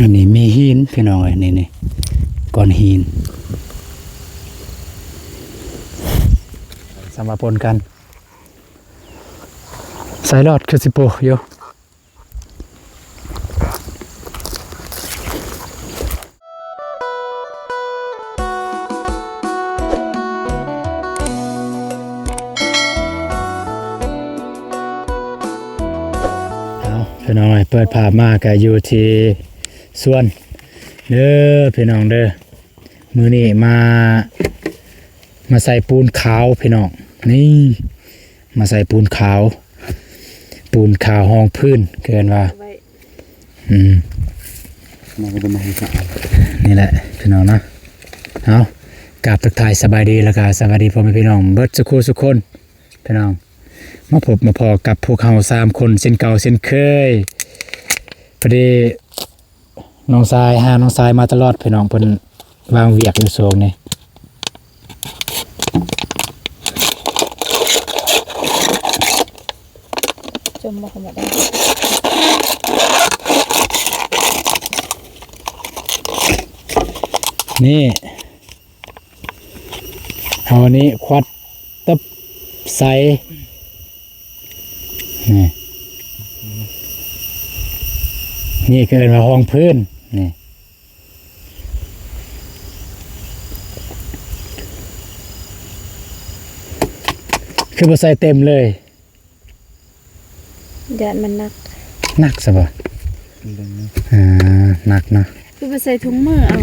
ອັນນີ້ມີຫີນພີ່ນ້ອງເອີຍ ນີ້ໆ ກ້ອນຫີນ ສຳມາປົນກັນ ໃສ່ລອດຄືຊິໂປຢູ່. ເອົາ ພີ່ນ້ອງເອີຍ ເປີດພາບມາກະຢູ່ທີ່ສວນເດີພີ່ນ້ອງເດີ. ມື້ນີ້ມາ ມາໃສ່ປູນຂາວພີ່ນ້ອງ ນີ້ ມາໃສ່ປູນຂາວ ປູນຂາວຮອງພື້ນ ເອີ້ນວ່າ ໄວ້ ອືມ ມາກໍໄດ້ມາໃຫ້ສະອາດ ນີ້ແຫຼະພີ່ນ້ອງເນາະ. ເອົາ ກາບທັກທາຍສະບາຍດີ ແລ້ວກະສະຫວັດດີພໍ່ແມ່ພີ່ນ້ອງເບິດສູ່ຄູ່ສູ່ຄົນພີ່ນ້ອງ ມາພົບມາພໍ້ກັບພວກເຮົາສາມຄົນເຊັ່ນເກົ່າເຊັ່ນເຄີຍ. ພໍດີ ນ້ອງຊາຍ ຫານ້ອງຊາຍມາຕະຫຼອດພີ່ນ້ອງ ເພິ່ນວາງວຽກຢູ່ຊ່ວງນີ້. ຈົມບໍ່ ເຂົ້າມາໄດ້ ນີ້ ເອົາອັນນີ້ຄວັດ ຕຶບ ໃສ່ ນີ້ ນີ້ກໍເອີ້ນວ່າຮອງພື້ນ ນີ້ ຄືບໍ່ໃສ່ເຕັມເລີຍ? ຢ້ານມັນໜັກ ໜັກຊະບໍ່? ເບິ່ງນະ ອ່າ ໜັກເນາະ ຄືບໍ່ໃສ່ຖົງມືເອົາ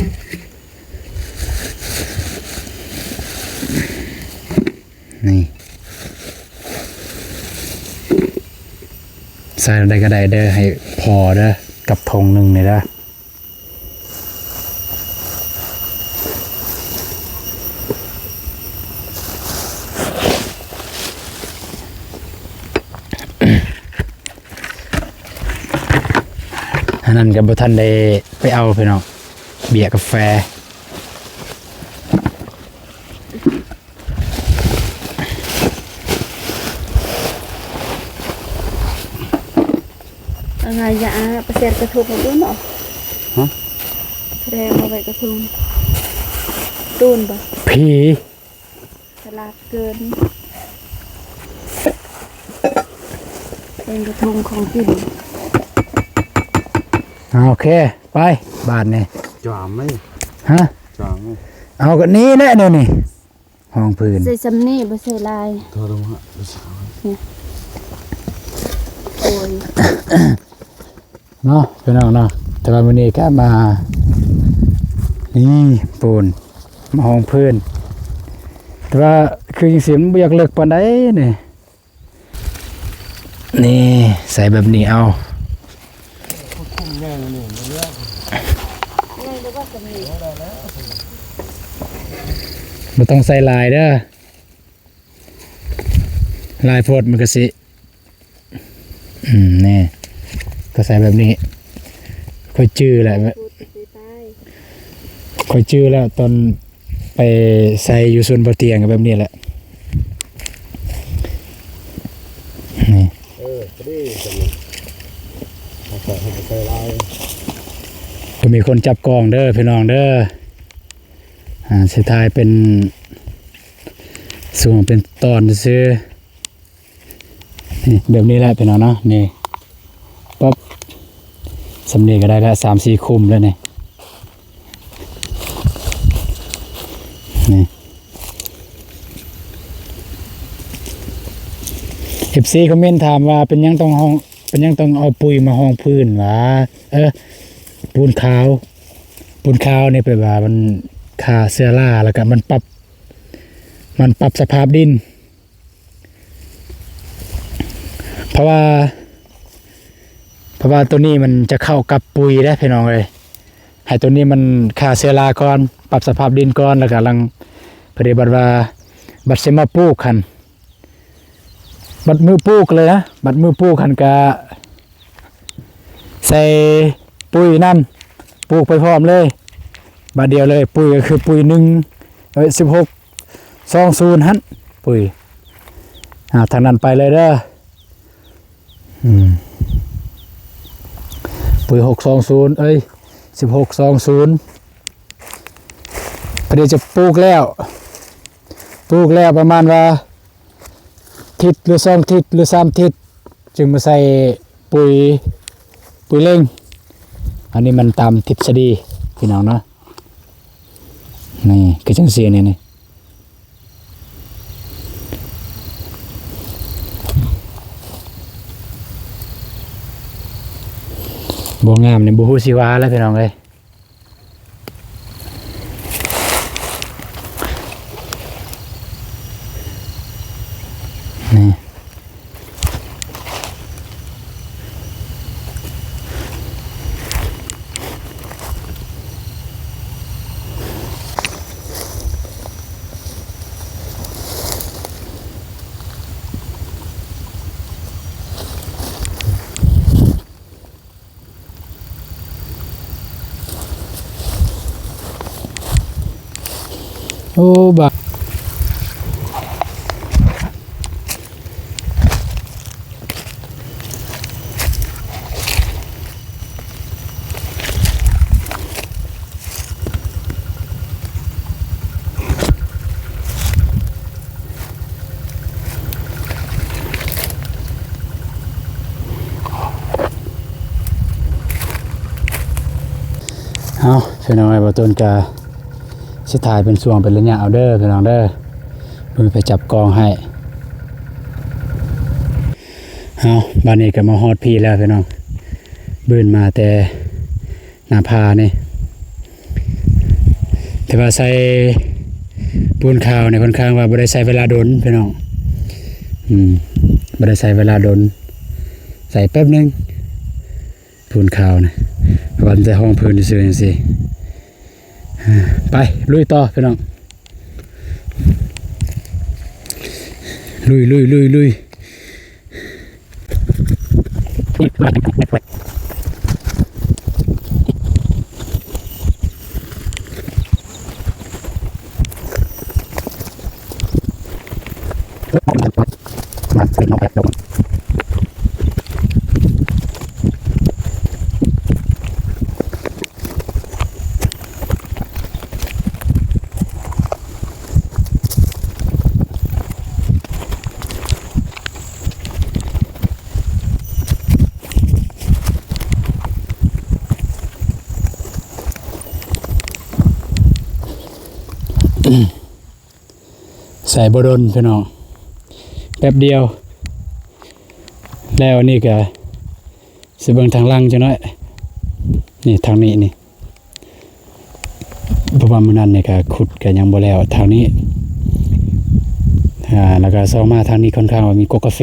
ນີ້ ໃສ່ແນວໃດກໍໄດ້ເດີ ໃຫ້ພໍເດີ ກັບຖົງໜຶ່ງນີ້ເດີ. ອັນນັ້ນກໍບໍ່ທັນໄດ້ໄປເອົາພີ່ນ້ອງ ເບ້ຍກາແຟ ເອົາຫາຢາ ໄປແຊດກະທົງເອົາໂຕນອກ ຮະ ແສດງເອົາໄວ້ກະທົງ ໂຕນບໍ່ ຜີ ສະຫຼາດເກີນ ເປັນກະທົງຂອງກິນ ອ່າ ໂອເຄ ໄປ ບາດນີ້ ຈາມໄໝ ຮະ ຈາມໄໝ ເອົາ ກໍນີ້ແຫຼະແນວນີ້ ຮອງພື້ນ ໃສ່ຊ່ຳນີ້ ບໍ່ໃສ່ຫຼາຍ ໂອ້ຍ ເນາະ ພີ່ນ້ອງເນາະ ແຕ່ວ່າມື້ນີ້ກະມາ ນີ້ ປູນ ມາຮອງພື້ນ ແຕ່ວ່າຄືຈັ່ງຊີ້ມັນບໍ່ຢາກເລິກປານໃດນີ້ ນີ້ ໃສ່ແບບນີ້ເອົາ ບໍ່ຕ້ອງໃສ່ຫຼາຍເດີ ຫຼາຍໂພດມັນກະຊິ ອືມ ນີ້ ກໍໃສ່ແບບນີ້ ຂ້ອຍຈື່ແລ້ວ ຂ້ອຍຈື່ແລ້ວ ຕອນໄປໃສ່ຢູ່ສວນບໍ່ຕຽງກໍແບບນີ້ແຫຼະ ນີ້ ເອີ ພໍດີສ່ຳນີ້ ໃສ່ຫຼາຍ ບໍ່ມີຄົນຈັບກ້ອງເດີພີ່ນ້ອງເດີ ອ່າ ຊິຖ່າຍເປັນຊ່ວງເປັນຕອນຊື່ ນີ້ ແບບນີ້ແຫຼະພີ່ນ້ອງເນາະ ນີ້ ປັບ ສ່ຳນີ້ກໍໄດ້ລະ ສາມສີ່ຄຸມແລ້ວນີ້ ນີ້ ເອັຟຊີຄອມເມັນຖາມວ່າ ເປັນຫຍັງຕ້ອງຮອງ ເປັນຫຍັງຕ້ອງເອົາປຸຍມາຮອງພື້ນຫວາ ເອີ ປູນຂາວ ປູນຂາວນີ້ແປວ່າມັນຂ້າເຊື້ອລາ ແລ້ວກະມັນປັບ ມັນປັບສະພາບດິນ ເພາະວ່າ ເພາະວ່າໂຕນີ້ມັນຈະເຂົ້າກັບປຸຍເດ້ພີ່ນ້ອງເອີຍ ໃຫ້ໂຕນີ້ມັນຂ້າເຊື້ອລາກ່ອນ ປັບສະພາບດິນກ່ອນ ແລ້ວກະຫຼັງ ພໍດີບັດວ່າ ບັດຊິມາປູກຫັ້ນ ບັດມື້ປູກເລີຍນະ ບັດມື້ປູກຫັ້ນກະ ໃສ່ປຸຍນຳ ປູກໄປພ້ອມເລີຍ ບາດດຽວເລີຍ ປຸຍກໍຄືປຸຍໜຶ່ງ ເອີ ສິບຫົກ ສອງສູນຫັ້ນ ປຸຍ ອ່າ ທາງນັ້ນໄປເລີຍເດີ ອືມ ປຸຍຫົກສອງສູນ ເອີຍ ສິບຫົກ ສອງ ສູນ ກະດຽວຈະປູກແລ້ວ ປູກແລ້ວປະມານວ່າທິດ ຫຼື ສອງທິດ ຫຼື ສາມທິດ ຈຶ່ງມາໃສ່ປຸຍ ປຸຍເລັ່ງ. ອັນນີ້ມັນຕາມທິດສະດີພີ່ນ້ອງເນາະ. ນີ້ຄືຈັ່ງຊີ້ນີ້ ນີ້ບໍ່ງາມນີ້ບໍ່ຮູ້ຊິວ່າແລ້ວພີ່ນ້ອງເອີຍ. ນີ້ ໂອ້ ບາ ເອົາ ພີ່ນ້ອງເອີຍ ບ່າວຕູນກະຊິຖ່າຍເປັນຊ່ວງເປັນໄລຍະເອົາເດີພີ່ນ້ອງເດີ ບໍ່ມີໃຜຈັບກ້ອງໃຫ້. ເອົາ ບາດນີ້ກະມາຮອດພີ້ແລ້ວພີ່ນ້ອງ ບືນມາແຕ່ ໜ້າຜານີ້ ແຕ່ວ່າໃສ່ປູນຂາວນີ້ ຂ້ອນຂ້າງວ່າບໍ່ໄດ້ໃຊ້ເວລາດົນພີ່ນ້ອງ ອືມ ບໍ່ໄດ້ໃຊ້ເວລາດົນ ໃສ່ແປັບໜຶ່ງ ປູນຂາວນີ້ ເພາະວ່າມັນຈະຮອງພື້ນຊື່ໆ ຈັ່ງຊີ້. ໄປ ລຸຍຕໍ່ພີ່ນ້ອງ ລຸຍໆໆໆ. ໃສ່ບໍ່ດົນພີ່ນ້ອງ ແປັບດຽວ ແລ້ວນີ້ກະຊິເບິ່ງທາງຫຼັງຈັກໜ້ອຍ ນີ້ທາງນີ້ນີ້ ເພາະວ່າມື້ນັ້ນນີ້ກະຂຸດກະຍັງບໍ່ແລ້ວທາງນີ້ ອາ ແລ້ວກະຊອກມາທາງນີ້ຂ້ອນຂ້າງວ່າມີກົກກາເຟ.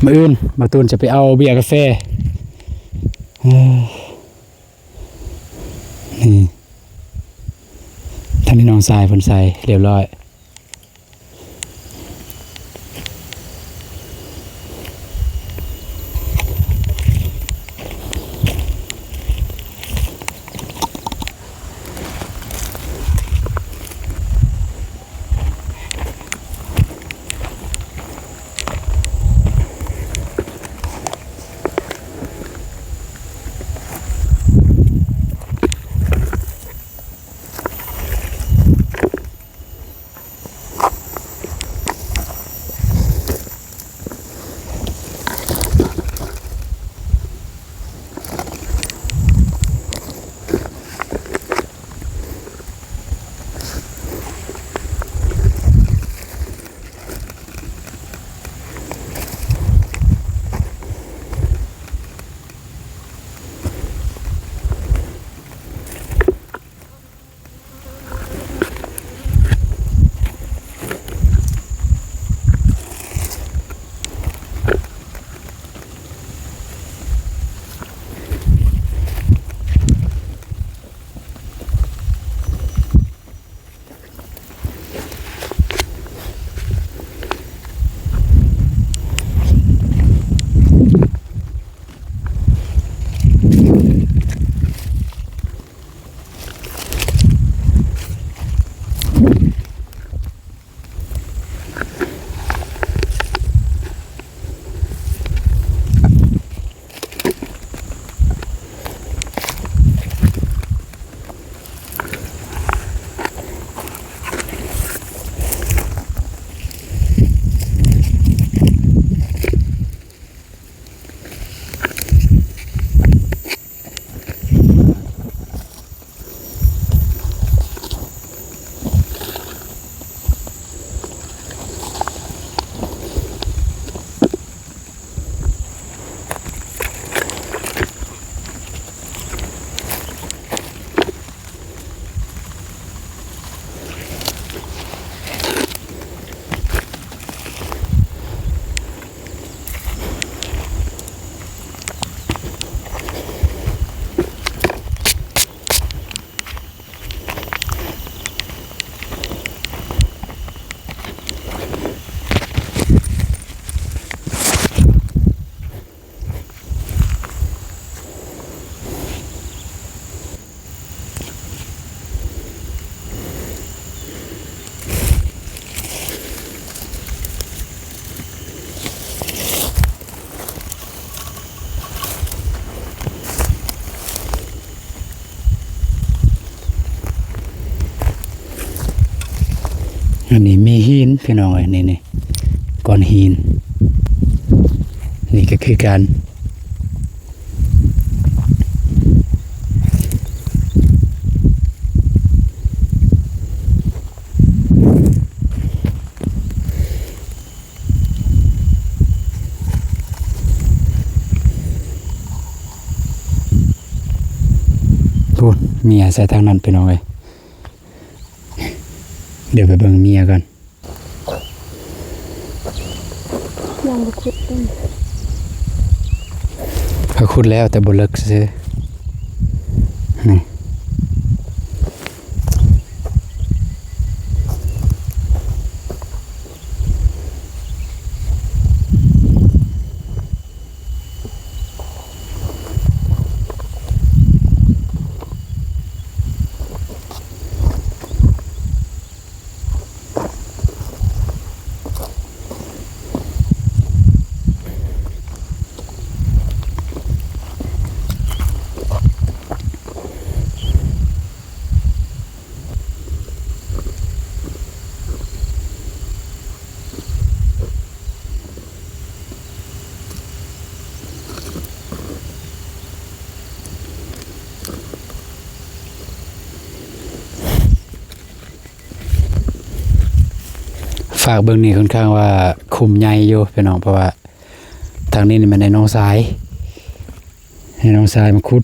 ມື້ອື່ນບ່າວຕູນຈະໄປເອົາເບຍກາແຟ ນີ້ ທາງນີ້ນ້ອງຊາຍເພິ່ນໃສ່ຮຽບຮ້ອຍ. ເ ຫີນພີ່ນ້ອງເອີຍ ນີ້ໆ ກ້ອນຫີນ ນີ້ກໍຄືກັນ. ພຸ້ນ ເມຍໃສ່ທາງນັ້ນພີ່ນ້ອງເອີຍ. ດຽວໄປເບິ່ງເມຍກ່ອນ. ຍັງບໍ່ຂຸດເດ້. ເຂົາຂຸດແລ້ວແຕ່ບໍ່ເລິກຊື່ໆ ນີ້. ຝາກເບິ່ງນີ້ຂ້ອນຂ້າງວ່າຂຸມໃຫຍ່ຢູ່ພີ່ນ້ອງ ເພາະວ່າທາງນີ້ນີ້ແມ່ນໄອ້ນ້ອງຊາຍ ໄອ້ນ້ອງຊາຍມາຂຸດ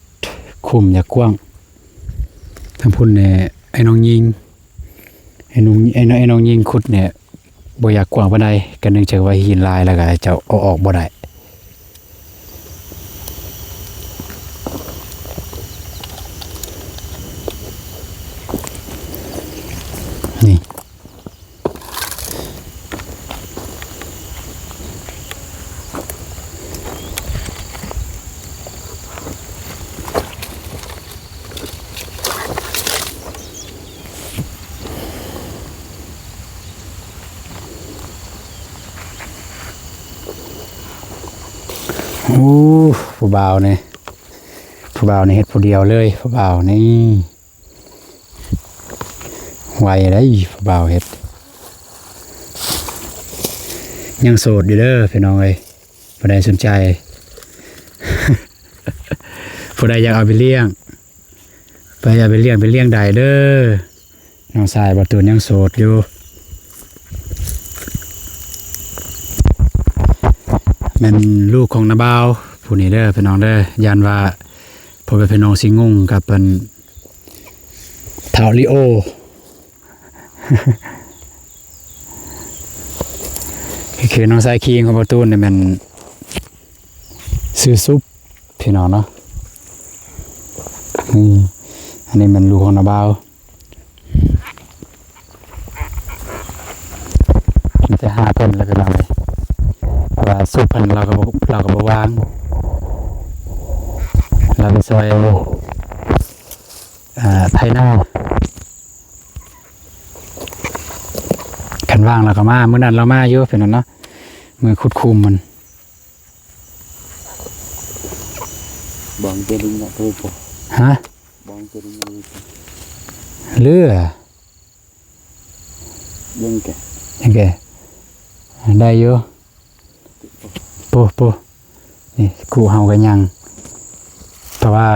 ຂຸມຢາກກວ້າງ. ທາງພຸ້ນນີ້ໄອ້ນ້ອງຍິງ ໄອ້ນ້ອງ ໄອ້ນ້ອງ ໄອ້ນ້ອງຍິງຂຸດນີ້ບໍ່ຢາກກວ້າງປານໃດ ກໍເນື່ອງຈາກວ່າຫີນຫຼາຍ ແລ້ວກໍເຈົ້າເອົາອອກບໍ່ໄດ້. ນີ້ ໂອ້ ຜູ້ບ່າວນີ້ ຜູ້ບ່າວນີ້ເຮັດຜູ້ດຽວເລີຍ ຜູ້ບ່າວນີ້ ໄວໄດ໋ຜູ້ບ່າວເຮັດ. ຍັງໂສດຢູ່ເດີພີ່ນ້ອງເອີຍ ຜູ້ໃດສົນໃຈ ຜູ້ໃດຢາກເອົາໄປລ້ຽງ ໄປເອົາໄປລ້ຽງ ໄປລ້ຽງໄດ້ເດີ. ນ້ອງຊາຍບ່າວຕູນຍັງໂສດຢູ່ ແມ່ນລູກຂອງນ້າບ່າວຜູ້ນີ້ເດີພີ່ນ້ອງເດີ. ຢ້ານວ່າພໍ່ແມ່ພີ່ນ້ອງຊິງົງກັບອັນທ້າວລີໂອ ຄືນ້ອງຊາຍຄີງຂອງບ່າວຕູນນີ້ແມ່ນຊື່ຊຸບ ພີ່ນ້ອງເນາະ. ນີ້ ອັນນີ້ແມ່ນລູກຂອງນ້າບ່າວ ມີແຕ່ຫາເພິ່ນແລ້ວພີ່ນ້ອງເອີຍ ເພາະວ່າຊຸບເພິ່ນລາວກໍບໍ່ ລາວກໍບໍ່ວ່າງ ລາວໄປຊ່ອຍ ອ່າ ໄຖນາ. ຄັນວ່າງລາວກໍມາ ມື້ນັ້ນລາວມາຢູ່ພີ່ນ້ອງເນາະ ມື້ຂຸດຂຸມມັນ. ບາງເທື່ອເນາະ ໂທບໍ່ ຮະ? ບາງເທື່ອເນາະ ເຫຼືອ ຍັງແກະ ຍັງແກະ ໄດ້ຢູ່. ໂປະ ໂປະ ນີ້ ກູເຮົາກໍຍັງ ເພາະວ່າ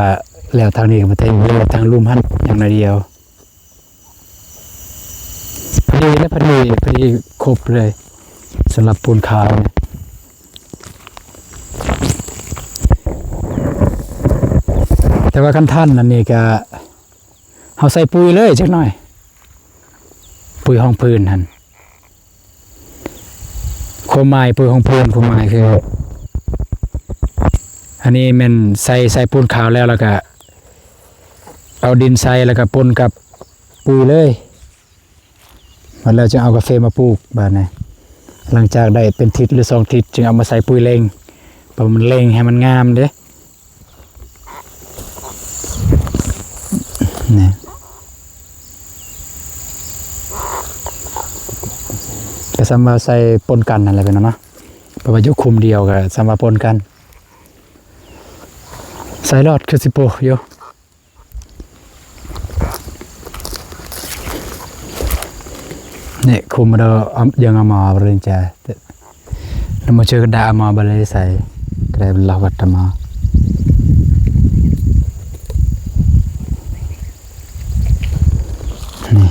ແລ້ວທາງນີ້ກໍບໍ່ໄດ້ ແລ້ວທາງລຸ່ມຫັ້ນຍັງໜ້ອຍດຽວ. ພໍດີແລ້ວ ພໍດີ ພໍດີຄົບເລີຍ ສຳລັບປູນຂາວນີ້. ແຕ່ວ່າຄັນທັນອັນນີ້ກະ ເຮົາໃສ່ປຸຍເລີຍຈັກໜ້ອຍ ປຸຍຮອງພື້ນຫັ້ນ. ຄວາມໝາຍປຸຍຮອງພື້ນ ຄວາມໝາຍຄື ອັນນີ້ແມ່ນໃສ່ ໃສ່ປູນຂາວແລ້ວ ແລ້ວກະເອົາດິນໃສ່ ແລ້ວກະປົນກັບປຸຍເລີຍ ບັດແລ້ວຈຶ່ງເອົາກາເຟມາປູກ. ບາດນີ້ ຫຼັງຈາກໄດ້ເປັນທິດ ຫຼື ສອງທິດ ຈຶ່ງເອົາມາໃສ່ປຸຍເລັ່ງ ເພາະມັນເລັ່ງໃຫ້ມັນງາມເດ້. ນີ້ ກໍສ່ຳວ່າໃສ່ປົນກັນຫັ້ນແຫຼະພີ່ນ້ອງເນາະ ເພາະວ່າຢູ່ຄຸ້ມດຽວກໍສ່ຳວ່າປົນກັນ. ໃສ່ລອດຄືຊິໂປະຢູ່. Nek khum do yang ama barinca. Namo cheu da ama balai sai. Kre belah wat ama. Ni.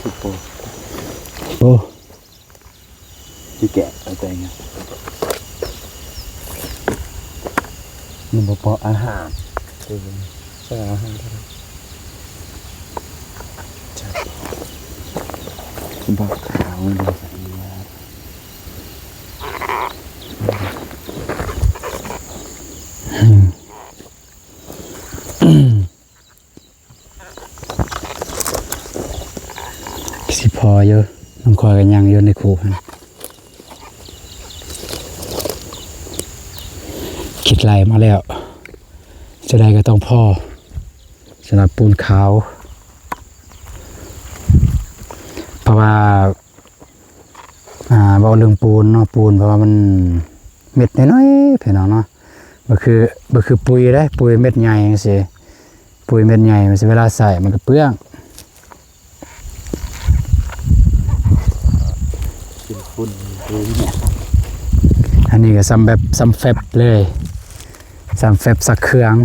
Cupo. Oh. Tiga katanya. Ini bapak aha. Saya aha. Sebab kau dah saya. Hmm. ຊິພໍຢູ່ ນ້ອງຂ້ອຍກໍຍັງຢູ່ໃນຄູຫັ້ນ ຄິດໄລ່ມາແລ້ວ ຈະໄດ້ກໍຕ້ອງພໍ ສຳລັບປູນຂາວ ເພາະວ່າ ອ່າ ເວົ້າເລື່ອງປູນເນາະ ປູນ ເພາະວ່າມັນເມັດນ້ອຍໆ ພີ່ນ້ອງເນາະ ບໍ່ຄື ບໍ່ຄືປຸ໋ຍເດ້ ປຸ໋ຍເມັດໃຫຍ່ຈັ່ງຊີ້ ປຸ໋ຍເມັດໃຫຍ່ ມັນຊິເວລາໃຊ້ມັນກໍເປືອງ ກິນຝຸ່ນປຸ໋ຍເນາະ ອັນນີ້ກໍສ່ຳແບບ ສ່ຳແຟັບເລີຍ ສ່ຳແຟັບຊັກເຄື່ອງ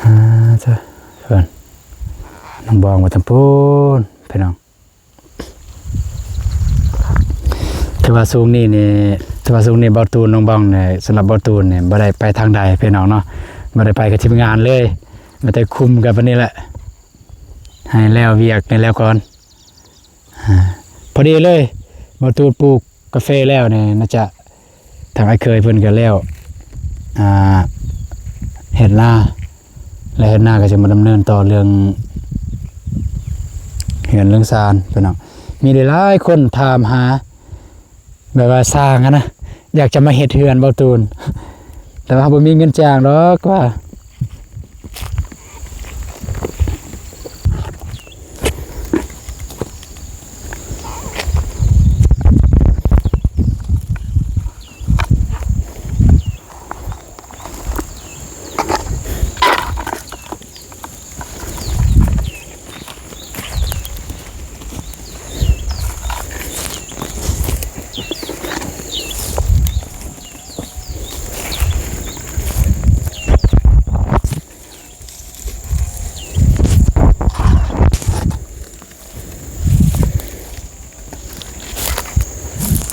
ອ່າ ເຈົ້າ ເພິ່ນ ນ້ອງບອງວ່າທາງພຸ້ນ ພີ່ນ້ອງ ຖືວ່າຊ່ວງນີ້ນີ້ ຖືວ່າຊ່ວງນີ້ເບົາຕູນ ນ້ອງບອງນີ້ ສຳລັບເບົາຕູນນີ້ ບໍ່ໄດ້ໄປທາງໃດພີ່ນ້ອງເນາະ ບໍ່ໄດ້ໄປກັບທີມງານເລີຍ ມີແຕ່ຄຸມກັນປານນີ້ແຫຼະ ໃຫ້ແລ້ວວຽກນີ້ແລ້ວກ່ອນ ອ່າ ພໍດີເລີຍ ເບົາຕູນປູກກາເຟແລ້ວນີ້ ໜ້າຈະ ທາງອ້າຍເຂີຍເພິ່ນກໍແລ້ວ ອ່າ ເຮັດນາ ແລະ ເຮັດນາກໍຈະມາດຳເນີນຕໍ່ເລື່ອງເຮືອນເລື່ອງຊານ ພີ່ນ້ອງ ມີຫຼາຍໆຄົນຖາມຫາ ແບບວ່າຊ່າງຫັ້ນນະ ຢາກຈະມາເຮັດເຮືອນເບົາຕູນ ແຕ່ວ່າເຮົາບໍ່ມີເງິນຈ້າງດອກວ່າ.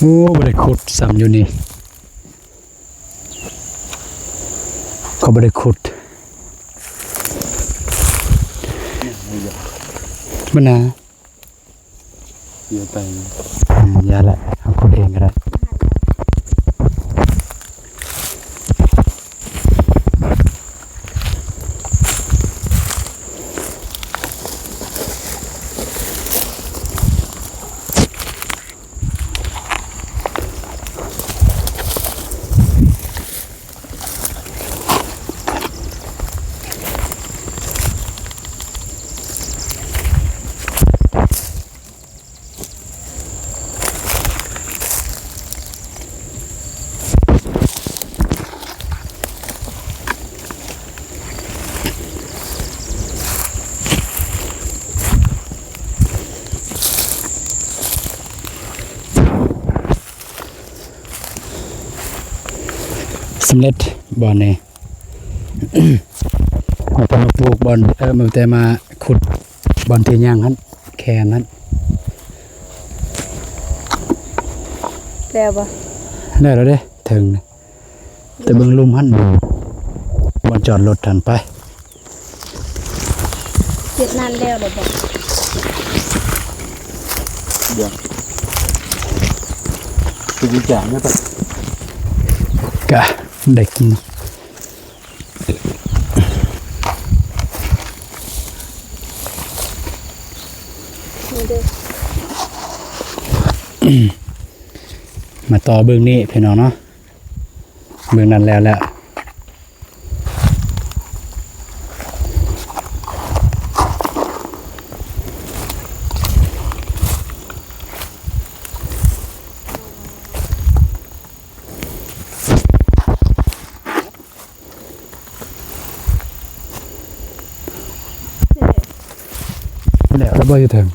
ໂອ້ ບໍ່ໄດ້ຂຸດຊ້ຳຢູ່ນີ້ ເຂົາບໍ່ໄດ້ຂຸດ ມັນໜາ. ເອີ ຢ່າແຫຼະ ເຮົາຂຸດເອງກໍໄດ້. ສຳເລັດບ່ອນນີ້ ເຮົາຕ້ອງມາປູກບ່ອນ ເອີ ມາ ແຕ່ມາຂຸດບ່ອນທີ່ຍັງຫັ້ນ ແຄນຫັ້ນ ແລ້ວບໍ່? ແລ້ວແລ້ວເດ້ ເຖິງ ແຕ່ເບິ່ງລຸ່ມຫັ້ນ ບ່ອນຈອດລົດຫັ້ນໄປ. ເຮັດນັ້ນແລ້ວແລ້ວບໍ່? ຍັງ ຄືຈາງນະ ກະໄດ້ກິນ ນີ້ເດ້ ມາຕໍ່ເບິ່ງນີ້ພີ່ນ້ອງເນາະ. ເບິ່ງນັ້ນແລ້ວແຫຼະ. ບໍ່ຢູ່ເທິງ.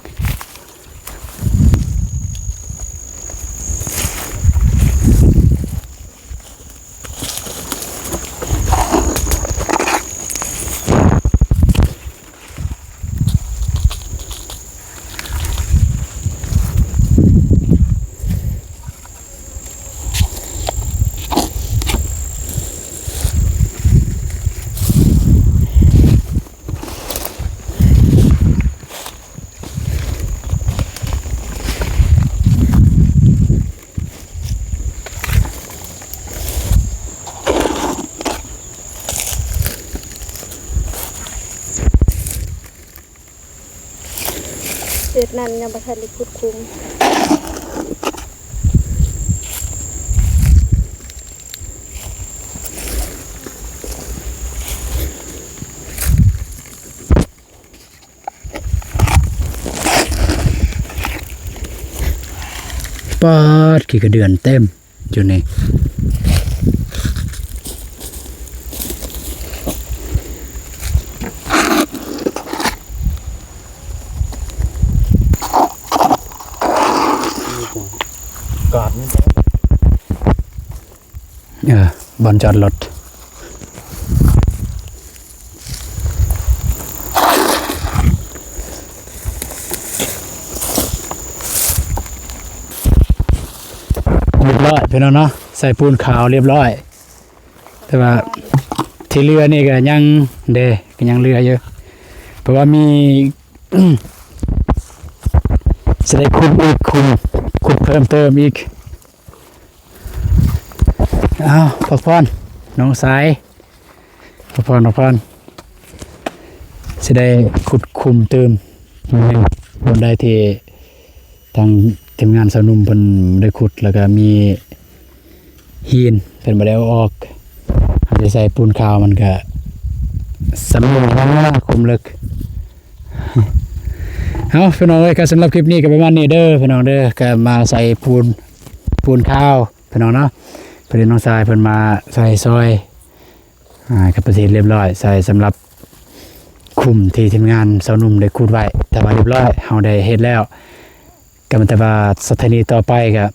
ເຂດນັ້ນຍັງບໍ່ທັນໄດ້ຂຸດຂຸມ. ປາດ ຂີ້ກະເດືອນເຕັມຢູ່ນີ້. ກາດມັນ ເອີ ບ່ອນຈອດລົດ ຮຽບຮ້ອຍພີ່ນ້ອງເນາະ ໃສ່ປູນຂາວຮຽບຮ້ອຍ ແຕ່ວ່າທີ່ເຫຼືອນີ້ກໍຍັງເດ້ ກໍຍັງເຫຼືອຢູ່ ເພາະວ່າມີ ຊິໄດ້ຂຸດອີກ ຂຸດ ຂຸດເພີ່ມເຕີມອີກ. ອ້າວ ພັກຜ່ອນນ້ອງຊາຍ ພັກຜ່ອນ ພັກຜ່ອນ ຊິໄດ້ຂຸດຂຸມຕື່ມໜຶ່ງ ບ່ອນໃດທີ່ທາງທີມງານຊາວໜຸ່ມເພິ່ນໄດ້ຂຸດ ແລ້ວກໍມີຫີນເພິ່ນບໍ່ໄດ້ເອົາອອກ ເຮົາຊິໃສ່ປູນຂາວ ມັນກໍສຳເລັດແລ້ວ ຂຸມເລິກ. ເອົາ ພີ່ນ້ອງເອີຍ ກໍສຳລັບຄລິບນີ້ກໍປະມານນີ້ເດີພີ່ນ້ອງເດີ ກໍມາໃສ່ປູນ ປູນຂາວພີ່ນ້ອງເນາະ ພໍດີນ້ອງຊາຍເພິ່ນມາໃສ່ຊອຍ ອ່າ ກໍເປັນທີ່ຮຽບຮ້ອຍ ໃສ່ສຳລັບຂຸມທີ່ທີມງານຊາວໜຸ່ມໄດ້ຂຸດໄວ້ ແຕ່ວ່າຮຽບຮ້ອຍ ເຮົາໄດ້ເຮັດແລ້ວ ກໍແມ່ນແຕ່ວ່າສະຖານີຕໍ່ໄປກໍ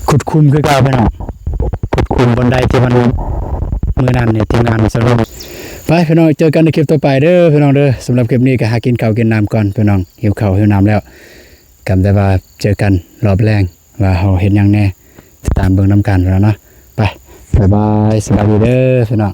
ຂຸດຂຸມຄືເກົ່າພີ່ນ້ອງ ຂຸດຂຸມບ່ອນໃດທີ່ມັນ ມື້ນັ້ນນີ້ທີມງານສະຫຼຸບ ໄປພີ່ນ້ອງ ເຈີກັນໃນຄລິບຕໍ່ໄປເດີພີ່ນ້ອງເດີ ສຳລັບຄລິບນີ້ກໍຫາກິນເຂົ້າກິນນ້ຳກ່ອນພີ່ນ້ອງ ຫິວເຂົ້າຫິວນ້ຳແລ້ວ ກໍແຕ່ວ່າເຈີກັນຮອບແລງວ່າເຮົາເຮັດຫຍັງແດ່ ຕິດຕາມເບິ່ງນຳກັນພີ່ນ້ອງເນາະ ໄປ ບາຍບາຍ ສະບາຍດີເດີພີ່ນ້ອງ.